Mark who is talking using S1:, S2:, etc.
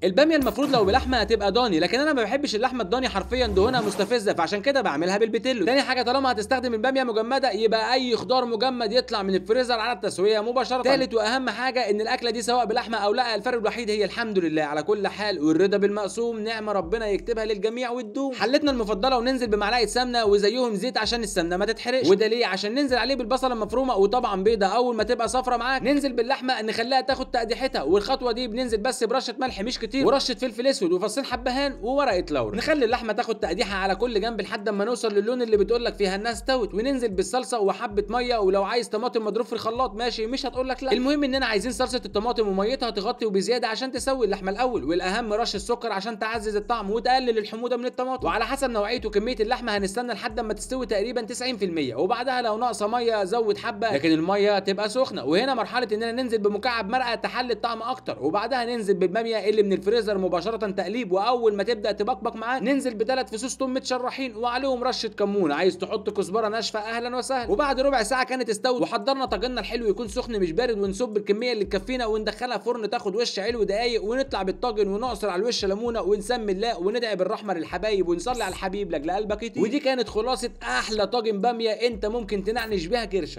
S1: الباميه المفروض لو بلحمه هتبقى ضاني، لكن انا ما بحبش اللحمة الضاني، حرفيا دهونها مستفزة، فعشان كده بعملها بالبتلو. تاني حاجة، طالما هتستخدم الباميه مجمده يبقى اي خضار مجمد يطلع من الفريزر على التسوية مباشرة. تالت واهم حاجة، ان الاكلة دي سواء بلحمه او لا، الفرق الوحيد هي الحمد لله على كل حال والرضا بالمقسوم، نعمه ربنا يكتبها للجميع وتدوم. حلتنا المفضلة، وننزل بمعلقه سمنه وزيهم زيت عشان السمنة ما تتحرقش، وده ليه؟ عشان ننزل عليه بالبصله المفرومه، وطبعا بيضة اول ما تبقى صفرة معاك ننزل باللحمه نخليها تاخد تقديحتها، والخطوة دي بننزل بس برشه ملح مش كتير ورشه فلفل اسود وفصين حبهان وورقة لورا. نخلي اللحمة تاخد تقديحه على كل جنب لحد ما نوصل للون اللي بتقول لك فيها انها استوت، وننزل بالصلصه وحبه مية، ولو عايز طماطم مضروب في الخلاط ماشي، مش هتقول لك لا. المهم اننا عايزين صلصه الطماطم وميتها تغطي وبزياده عشان تسوي اللحمة الاول، والاهم رشه السكر عشان تعزز الطعم وتقلل الحموضة من الطماطم. وعلى حسب نوعية وكمية اللحمة هنستنى لحد ما تستوي تقريبا 90%، وبعدها لو ناقصه مية زود حبه، لكن المية تبقى سخنة. وهنا مرحلة اننا ننزل بمكعب مرقه تحلي الطعم اكتر، وبعدها ننزل بالباميه اللي من الفريزر مباشرة تقليب، واول ما تبدا تبقبق معاك ننزل بثلاث فصوص توم متشرحين وعليهم رشه كمون، عايز تحط كزبره ناشفة اهلا وسهلا. وبعد ربع ساعة كانت استوت، وحضرنا طاجننا الحلو يكون سخن مش بارد، ونصب الكمية اللي تكفينا وندخلها فرن تاخد وش حلو دقايق، ونطلع بالطاجن ونعصر على الوش ليمونه ونسمي الله وندعي بالرحمة للحبايب ونصلي على الحبيب لاجل قلبك يطيب. ودي كانت خلاصه احلى طاجن باميه انت ممكن تنعنش بيها كرشه.